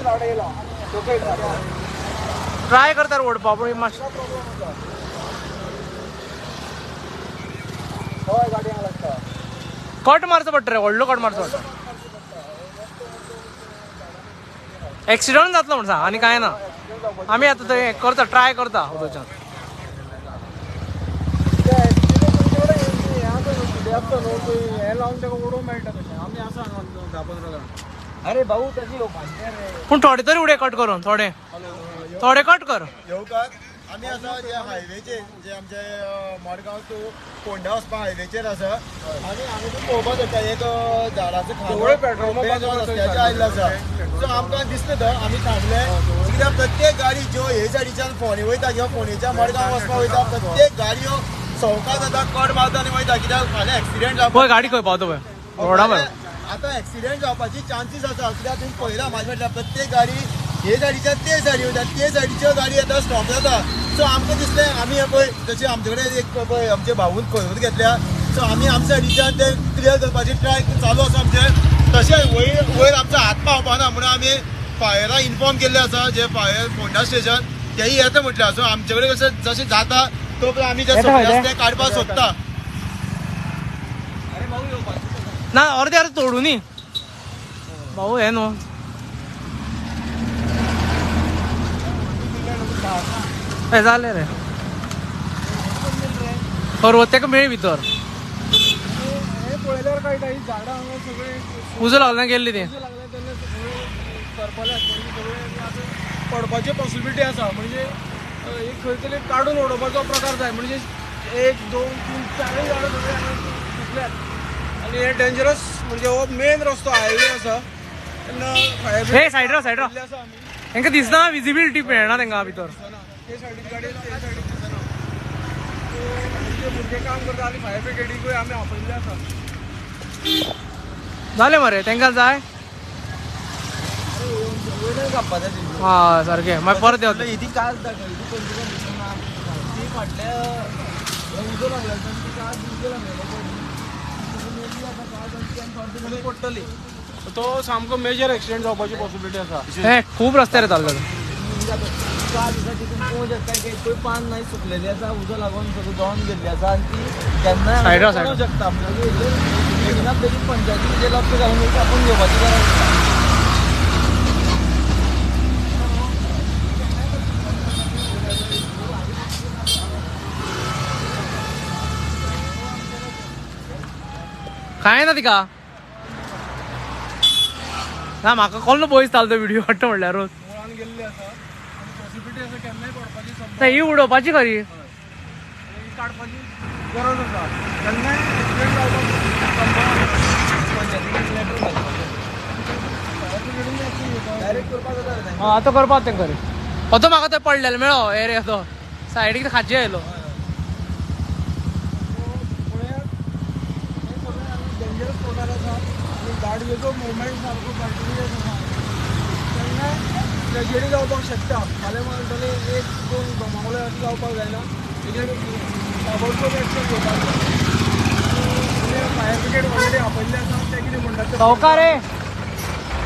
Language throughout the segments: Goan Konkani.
झाड येयला सकयल. ट्राय करता ओडपा पूण मातशें हय गाडयांक लागता. कट मारचो पडटा रे, व्हडलो कट मारचो पडटा. एक्सिडंट जातलो म्हण सांग आनी कांय ना. आमी आतां थंय करता, ट्राय करता उदोच्यान. अरे भाऊ तशी येवपाचें रे. पूण थोडे तरी उडय कट करून, थोडे थोडे कट कर. येवकार आमी आसा जे हायवेचेर, जे आमचे मडगांव टू फोंडा वचपा हायवेचेर आसा. आनी हांगा तुमी पळोवपाक शकता एक झाडाचो खांदो रस्त्याचेर आयिल्लो आसा. सो आमकां दिसता तो आमी थांबले कित्याक प्रत्येक गाडी ज्यो हे सायडीच्यान फोंडे वयता किंवा फोंडेच्यान मडगांव वचपाक वयता प्रत्येक गाडयो सवकास जाता, कट मारता आनी वयता. कित्याक फाल्यां एक्सिडेंट जावपाक पळय गाडी खंय पावता पळय रोडा पळय. आतां एक्सिडेंट जावपाची चान्सीस आसा. कित्याक तुमी पळयला म्हाज्या फाटल्यान प्रत्येक गाडी हे सायडीच्यान ते सायडी वयता, ते सायडीच्यो गाडी आतां स्टॉप जाता. सो आमकां दिसलें आमी हे पळय जशें आमचे कडेन एक पळय आमचे भावून खरून घेतल्या. सो आमी आमच्या सायडीच्यान ते क्लियर करपाची ट्राय चालू आसा आमचें. तशें वयर वयर आमचो हात पावपाना म्हणून आमी फायरा इन्फॉर्म केल्लें आसा, जे फायर फोंडा स्टेशन तेय येता म्हटल्यार. सो आमचे कडेन कशें जशें जाता तो पळय आमी जे सगळें आसा तें काडपाक सोदता. ना अर्दे अर्दे तोडू न्ही भाऊ, हें न्हू हें जालें रे. खरो तेका मेळ भितर पळयल्यार कळटा ही झाडां हांगा सगळीं उजो लागला गेल्ली ती लागल्या तेन्ना सगळें करपल्यात, सगळें आतां पडपाची पॉसिबिलिटी आसा. म्हणजे एक खंय तरी काडून उडोवपाचो प्रकार जाय. म्हणजे 1 2 3 4 झाडां सगळीं हांगा सुकल्यात आनी हे डेंजरस. म्हणजे हो मेन रस्तो हायवे आसा तेन्ना हे सायड राव, सायड राव. आसा आमी तांकां दिसना, विजिबिलिटी मेळना तांकां भितर. ते सायडीन गाडी ते सायडीन दिसना. आमचे भुरगे काम करता आनी फायर ब्रिगेडीकूय आमी आपयल्ले आसा. जालें मरे तांकां जाय. हा सारकें मागीर परत येवतले. ती काज दाखयली ती पंचवीस ती फाटल्या उजो लागला ती काज उजो लागलेलो पडटली. तो सामको मेजर एक्सिडेंट जावपाची पॉसिबिलिटी आसा. हे खूब रस्त्यार चाललो. काज आसा तितून पोवंक शकता की एकूय पान नाही सुकलेली आसा, उजो लागून सगळें जळोन गेल्ली आसा आनी ती केन्नाय पडूंक शकता. म्हणजे बेगिनात बेगीन पंचायतीचेर लक्ष घालून कापून घेवपाची गरज आसा. काय ना तिका ना म्हाका कोल्लो पयस चालतो व्हिडिओ काडटा म्हणल्यारूच. ही उडोवपाची खरी काडपाची गरज आसा. केन्नाय एक्सिडेंट जावपाक हां आतां करपाक तें खरें. आतां म्हाका थंय पडलेलो मेळ्ळो हे रे, तो सायडीक खाजी आयलो. डेंजरस प्रकार आसा आनी गाडयेचो मुवमेंट सारको कंटिन्युअस आसा. तेन्ना ट्रेजेडी जावपाक शकता. फाल्यां म्हणटले 1 2 गमावले अशें जावपाक जायना. तेजेर ताबडतोब एक्शन घेवपाक जाय. फायर ब्रिगेड ऑलरेडी आपयल्ले आसा, ते कितें म्हणटात सावकार रे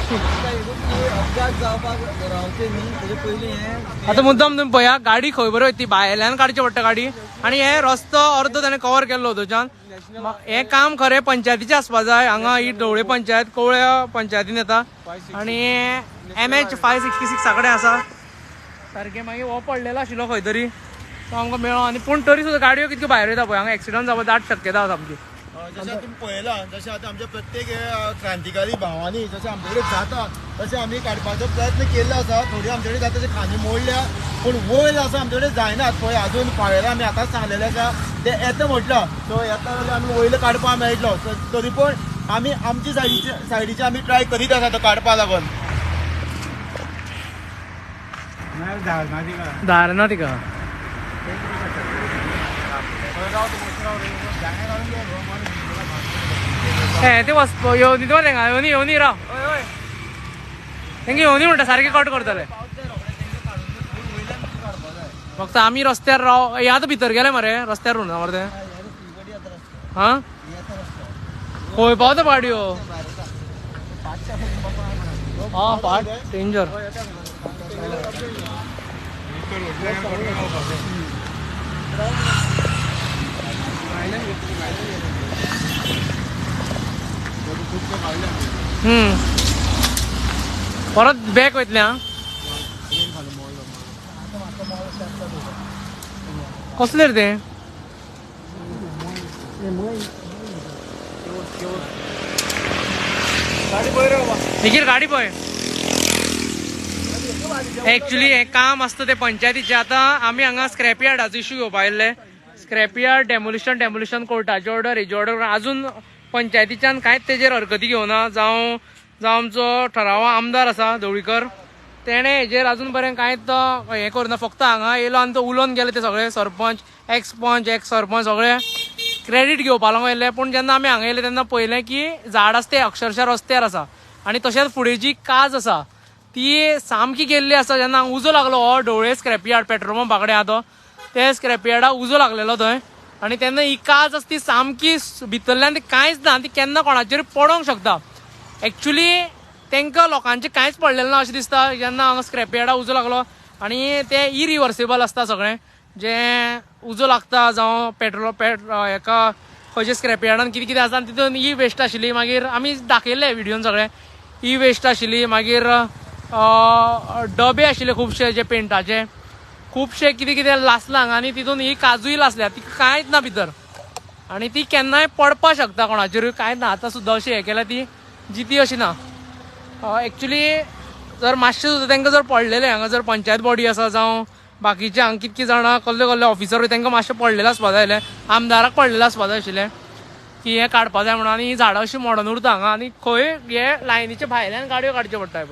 अपघात जावपाक रावचे न्ही तेजे पयलीं हें आतां मुद्दम तुमी पळया गाडी खंय बरी वयता ती भायल्यान काडची पडटा गाडी. आनी हे रस्तो अर्दो ताणें कवर केल्लो उदोच्यान. हें काम खरें पंचायतीचें आसपा जाय. हांगा ही ढवळे पंचायत कवळ्या पंचायतीन येता आनी MH 566 कडेन आसा सारकें. मागीर हो पडलेलो आशिल्लो खंय तरी तो आमकां मेळ्ळो. आनी पूण तरी सुद्दां गाडयो कितक्यो भायर वयता पळय, हांगा एक्सिडंट जावपा दाट शक्यता आसा आमची. जशें तुमी पळयलां जशें आतां आमच्या प्रत्येक क्रांतिकारी भावांनी जशें आमचे कडेन जाता तशें आमी काडपाचो प्रयत्न केल्लो आसा. थोडी आमचे कडेन जाता तशें खांदे मोडल्या पूण वयर आसा आमचे कडेन जायनात. पळय अजून फायरा आमी आतांच सांगलेलें आसा ते येता म्हटलां. सो येता जाल्यार आमी वयले काडपाक मेळटलो. तरी पूण आमी आमची सायडीचे आमी ट्राय करीत आसा तो काडपाक लागून. धार ना तिका हे ते वच येवनी मरे हांगा येवनी येवनी राव तेंगे येवनी म्हणटा सारकें कट करतले. फक्त आमी रस्त्यार राव. हे आतां भितर गेले मरे रस्त्यार उरना मरे ते. हां खंय पावता गाडयो. हा फाट डेंजर. परत बॅक वयतले. हा कसले रे ते? निखील गाडी पळय. एक्चुली हें काम आसता तें पंचायतीचें. आतां आमी हांगा स्क्रॅप यार्डाचो इशू घेवपा आयिल्ले. स्क्रॅप यार्ड डेमोलिशन डेमोलिशन कोर्टाची ऑर्डर हेजी ऑर्डर अजून पंचायतीच्यान कांयच तेजेर हरकती घेवना. जावं जावं आमचो ठराव आमदार आसा ढवळीकर, तेणें हेजेर अजून पर्यंत कांयच हें करुना. फक्त हांगा येयलो आनी तो उलोवन गेले ते सगळे सरपंच, एक्स पंच, एक्स सरपंच सगळे क्रेडीट घेवपा लागून येयले. पूण जेन्ना आमी हांगा येयले तेन्ना पळयलें की झाड आसा तें अक्षरशः रस्त्यार आसा आनी तशेंच फुडें जी काज आसा ती सामकी गेल्ली आसा. जेन्ना हांगा उजो लागलो हो ढवळे स्क्रॅप यार्ड पेट्रोल पंपा कडेन आहा तो, ते स्क्रॅप यार्डाक उजो लागलेलो थंय आनी तेन्ना ही काज आसा ती सामकी भितरल्यान ती कांयच ना, ती केन्ना कोणाचेर पडोंक शकता. एक्चुली तांकां लोकांचें कांयच पडलेलें ना अशें दिसता. जेन्ना हांगा स्क्रॅप यार्डाक उजो लागलो आनी ते इरिवर्सिबल आसता सगळें, जें उजो लागता जावं पेट्रोल हेका खंयच्या स्क्रॅप यार्डान कितें कितें आसा आनी तितून ई वेस्ट आशिल्ली. मागीर आमी दाखयल्ले व्हिडियोन सगळें ई वेस्ट आशिल्ली. मागीर डबे आशिल्ले खुबशे जे पेंटाचे, खुबशे कितें कितें लासलां हांगा आनी तितून ही काजूय लासल्या, ती कांयच ना भितर आनी ती केन्नाय पडपाक शकता कोणाचेरूय, कांयच ना. आतां सुद्दां अशी हें केल्या ती जिती अशी ना. एक्चुली जर मातशें सुद्दां तांकां जर पडलेलें हांगा जर पंचायत बॉडी आसा जावं बाकीचे हांगा कितकी जाणां कसले कसले ऑफिसर तांकां मातशें पडलेलें आसपा जाय आशिल्लें, आमदाराक पडलेलें आसपा जाय आशिल्लें की हें काडपा जाय म्हणून. आनी हीं झाडां अशीं मोडून उरता हांगा आनी खंय हे लायनीच्या भायल्यान गाडयो काडच्यो पडटा.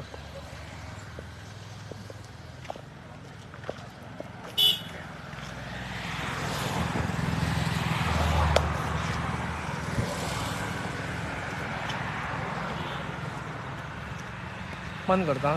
बंद करता.